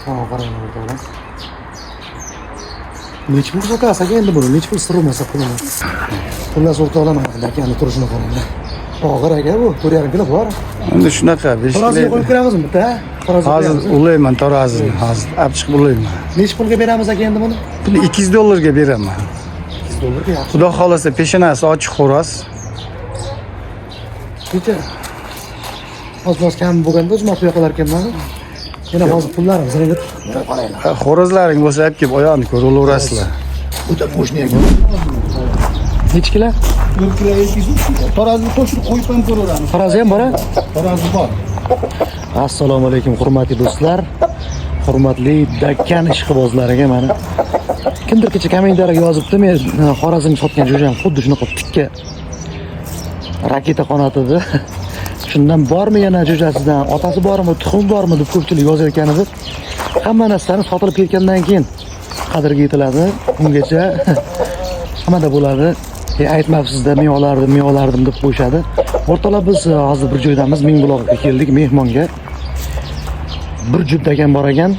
Qarang, o'rtoqlar. Nechi pul sotasiz, aka, endi buni? Nechi pul sir bo'lmasa pulini? Xullas, o'rtoqlar, mana dakani turishini qaranglar. Og'ir aka bu, 4,5 kilo bor. Endi shunaqa 5 Taroziga qo'yib kilo. ko'ramizmi bitta? Taroziga Hozir qo'yamiz. ulayman tarozini, hozir olib chiqib ulayman. Nechi pulga beramiz, aka, endi buni? Buni 200 dollarga beraman. 200 dollarga yaxshi. Xudo xohlasa, peshonasi ochiq xo'roz. Kecha oz-moz kam bo'lganda o'zim olib qo'ya qolar ekanman. Yana hozir pullarimiz endi qaranglar. Ha, xo'rozlaring bo'lsa, olib kelib oyog'ini ko'raverasizlar. O'ta мощный ekan. Nechi kilo? 4 kilo 200. Tarozni qo'shib qo'yib ham ko'raveramiz. Tarozi ham bor, a? Tarozi bor. Assalomu alaykum, hurmatli do'stlar. Hurmatli dakkan ishqibozlariga mana kimdir kecha kommentariyaga yozibdi, men Xorazmga sotgan jo'jam xuddi shunaqa tikka raketa qanotida. Shundan bormi yana jo'jasidan, otasi bormi, tuxum bormi deb ko'pchilik yozayotgan edi. Hamma narsani sotilib ketgandan keyin qadrga yetiladi. Ungacha hammada bo'ladi. Aytmabsizda, men olardim, men olardim deb qo'yishadi. O'rtoqlar, biz hozir bir joydamiz, Mingbuloqqa keldik mehmonga. Bir juft dakan bor ekan.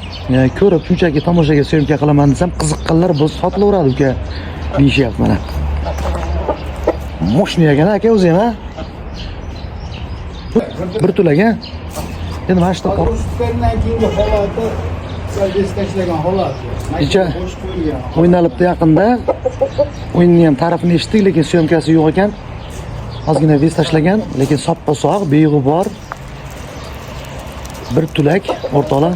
Ko'rib shunchaki tomoshaga съёмка qilaman desam, qiziqqanlar bo'lsa sotilaveradi, uka, deyishyapti mana. Мощный ekan, aka, o'zi ham, ha? Bir tulak, a? Endi mana shu Urishgandan keyingi holati, sal vес tashlagan holati. Kecha Qo'shib qo'yilgan. o'ynalibdi yaqinda. O'yinni ham ta'rifini eshitdik, lekin съёмка si yo'q ekan. Ozgina вес tashlagan, lekin soppa sog', beg'ubor. Bir tulak, o'rtoqlar.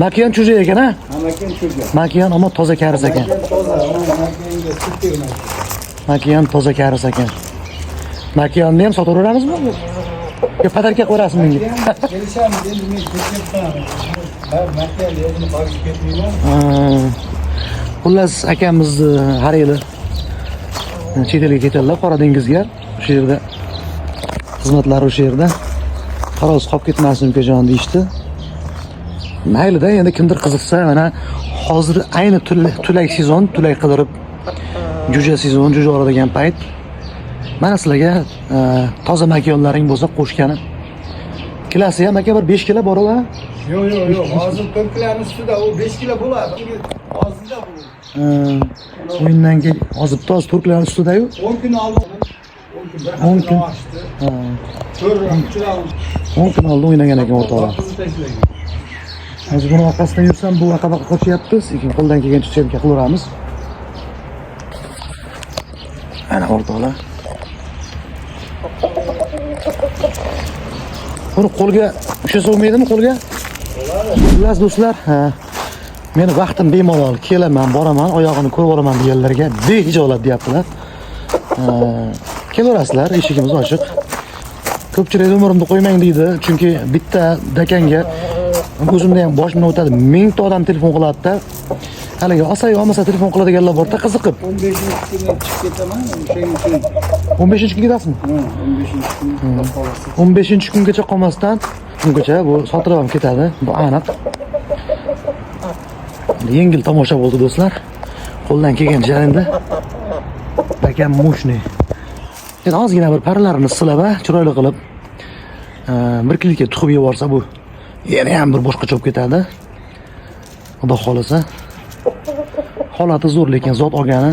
Makiyan чужой ekan, ha? Makiyan cho'ja. Makiyan ammo toza karis ekan. Makiyan toza, makiyanga sut tegmaydi. Makiyan toza karis ekan. Makiyanni ham sotaveramizmi? Yo подарка qo'yasizmi menga? Makiyan kelishamiz, endi men ketyapman. Makiyan o'zini qolib ketmayman. Ha. Xullas, akamizni har yili chet elga ketadilar, Qora dengizga. O'sha yerda xizmatlari, o'sha yerda. Xo'roz qolib ketmasin, ukajon, deyishdi. Maylida, endi kimdir qiziqsa, mana hozir ayni tulak sezon, tulak qidirib, jo'ja sezon, jo'ja oladigan payt. Mana sizlarga toza makiyonlaring bo'lsa qo'shgani. Kilasi ham, aka, bir 5 kilo bor, a? Yo'q, yo'q, yo'q. Hozir 4 kiloni ustida, u 5 kilo bo'ladi. Hozirda bu. O'yindan keyin hozir toz 4 kiloni ustida-yu. 10 kun oldin, 10 kun, bir 10 hafta kun. oshdi. 4 3 raund. 10 kun oldin o'ynagan ekan, o'rtoqlar. Tashlagan. Hozir buni orqasidan yursam, bu baqa baqa qochyapti. Sekin qo'ldan kelgancha съёмка qilaveramiz. Ana, o'rtoqlar. Buni qo'lga ushlasa bo'lmaydimi qo'lga? Xullas, do'stlar, ha, meni vaqtim bemalol kelaman, boraman, oyog'ini ko'rib olaman deganlarga behijolat deyaptilar. Ha, kelaverasizlar, eshigimiz ochiq. Ko'pchilik umrimni qo'ymang deydi, chunki bitta dakanga o'zimda ham boshimdan o'tadi, mingta odam telefon qiladida. Haligi olsa olmasa telefon qiladiganlar borda qiziqib. 15 kuni chiqib ketaman, o'shaning uchun. 15 kun ketasizmi? 15 kun, xudo xohlasa. 15 kungacha qolmasdan, ungacha bu sotilib ham ketadi, bu aniq. Yengil tomosha bo'ldi, do'stlar. Qo'ldan kelgancha endi. Dakan мощный. Endi ozgina bir parlarini silab, a, chiroyli qilib, bir kilga tuxib yuborsa, bu yana ham bir boshqacha bo'lib ketadi. Xudo xohlasa. Holati zo'r, lekin zot olgani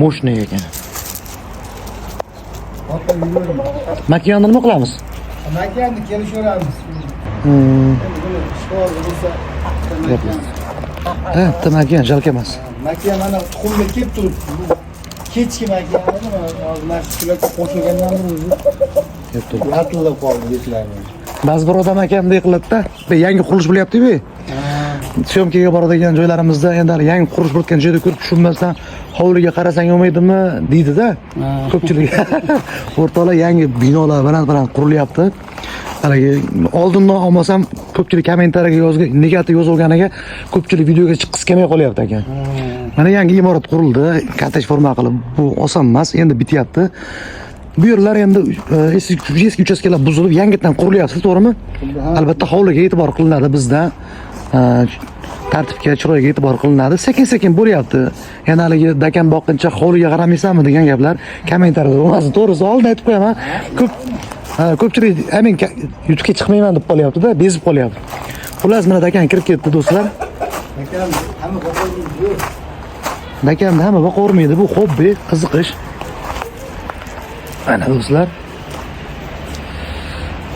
мощный ekan. Otlar yuraverma. Makiyanni nima qilamiz? Makiyanni kelishaveramiz. Endi buni ishqor bo'lsa, makiyan. Ha, bitta makiyan жалко emas. Makiyan mana tuxumga kelib turibdi. Bu kechki makiyan edi, mana hozir mana shu kilaka qo'shilgandan beri o'zi Kelib turibdi. yaltillab qoldi betlari. Ba'zi bir odam, aka, bunday qiladida, bir yangi qurilish bo'lyapti-ku. Съёмка ga boradigan joylarimizda endi hali yangi qurilish bo'layotgan joyda ko'rib tushunmasdan, hovliga qarasang bo'lmaydimi deydida ko'pchilik. O'rtoqlar, yangi binolar baland baland qurilyapti. Haligi oldindan olmasam, ko'pchilik kommentariyaga yozgan, negativ yozilganiga ko'pchilik videoga chiqqisi kelmay qolyapti ekan. Mana yangi imorat qurildi, kottej forma qilib, bu oson emas, endi bityapti. Bu yerlar endi eski uchastkalar buzilib, yangitdan qurilyapti, to'g'rimi? Albatta, hovliga e'tibor qilinadi bizda. Tartibga, chiroyga e'tibor qilinadi. Sekin-sekin bo'lyapti. Yana haligi dakan boqquncha hovliga qaramaysanmi degan gaplar kommentariyada bo'lmasin. To'g'risi, oldin aytib qo'yaman. Ko'p, ha, ko'pchilik men YouTube'ga chiqmayman deb qolyapti-da, bezib qolyapti. Xullas, mana dakan kirib ketdi, do'stlar. Akam hamma boqolmaydi. Dakamni hamma boqavermaydi, bu hobbi, qiziqish. Mana, do'stlar.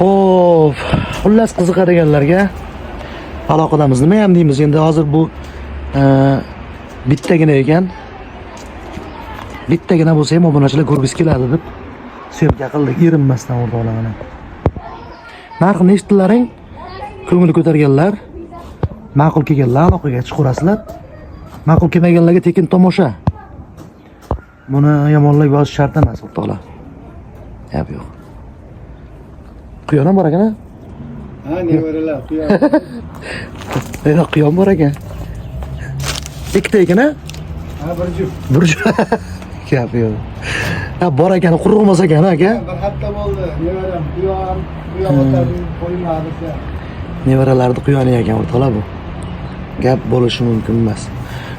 Xo'p, xullas, qiziqadiganlarga aloqadamiz. Nima ham deymiz endi hozir, bu bittagina ekan. Bittagina bo'lsa ham obunachilar ko'rgisi keladi deb съёмка qildik, erinmasdan, o'rtoqlar, mana. Narxini eshitdilaring, ko'ngli ko'targanlar, ma'qul kelganlar aloqaga chiqaverasizlar. Ma'qul kelmaganlarga tekin tomosha. Buni yomonlab yozish shart emas, o'rtoqlar. Gap yo'q. Quyon ham bor ekan, a? Ha, nevaralar, quyon. Endi quyon bor ekan. Ikkita ekan, a? Ha, bir juft. Bir gap yo'q. Ha, bor ekan, quruq emas ekan, aka. Bir hafta bo'ldi. Nevaram quyon, quyon otadi, qo'ymadi. Nevaralarni quyoni ekan, o'rtoqlar, bu. Gap bo'lishi mumkin emas.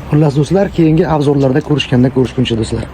Xullas, do'stlar, keyingi обзор larda ko'rishganda ko'rishguncha, do'stlar.